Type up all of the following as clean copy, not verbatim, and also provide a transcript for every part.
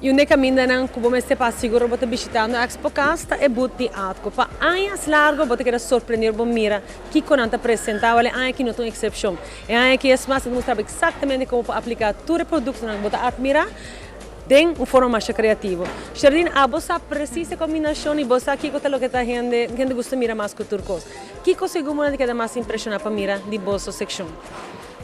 Y un camindanan cu bo mester pa sigur bo ta bishitando Expo Cas ta e booth di ATCO. Pa aña largo bo ta keda sorprendi bo mira kico nan ta presenta, wel, e aña aki no ta un excepcion. E aña aki es mas, mustra exactamente con por aplica tur e productonan bo ta admira den un forma mas creativo. Sherdine, abo sa precies e combinacion y bo sa kico ta loke ta hende gusta mira mas cu tur cos. Kico segun bo keda mas impresiona pa mira di boso seccion?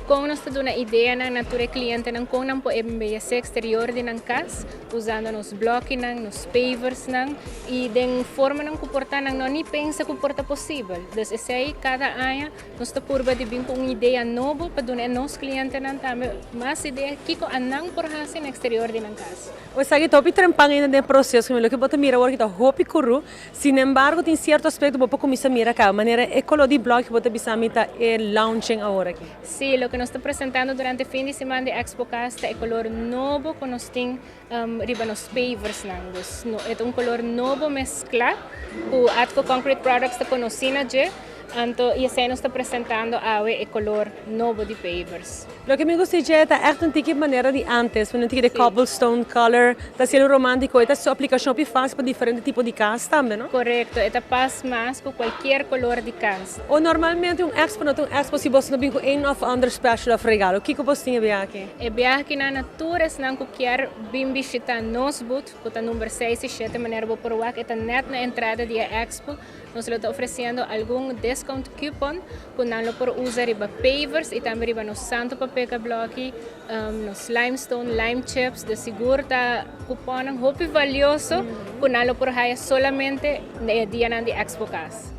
Con nos ta duna ideanan na tur clientenan con nan por embeyece exterior di nan cas, usando nos blokinan, nos paversnan y den formanan cu por ta nan no ni pensa cu por ta posibel. Dus esey cada aña nos ta purba di bin cu un idea nobo pa duna nos clientenan tambe mas idea kico nan por haci na exterior di nan cas. O sea, ta hopi trempan ainda den proceso, loke bo ta mira awor ta hopi curu. Sin embargo, tin cierto aspecto bo por cuminsa mira caba. Manera e color di bloki bo ta bisa mi ta e launching awor aki. Si, loke nos ta presentando durante fin di siman di Expo Cas ta e color nobo cu nos tin riba nos paversnan. Dus, no, e un color nobo mescla cu Atco Concrete Products ta conoci na dje. Anto, y esey nos ta presentando awe e color nobo di pavers. Loke mi gusta ta echt un tiki manera di antes, un tiki di cobblestone color, ta siendo romantico, y ta su aplicacion pi facil pa diferente tipo di cas tambe, no? Correcto, e ta pas mas cu cualkier color di cas. O normalmente un expo no ta un expo si bo no bin cu een of ander special of regalo. Kico bo tin aki? E biaha aki na tur esnan cu kier bin bishita nos booth, cu ta number 6 y 7, manera bo por wak, ta net na entrada di expo. Nos ta ofreciendo algun discount coupon cu nan lo por usa riba pavers y tambe riba nos santo pa pega bloki, nos limestone, lime chips, di sigur ta coupon hopi valioso cu nan lo por haya solamente e dianan di Expo Cas.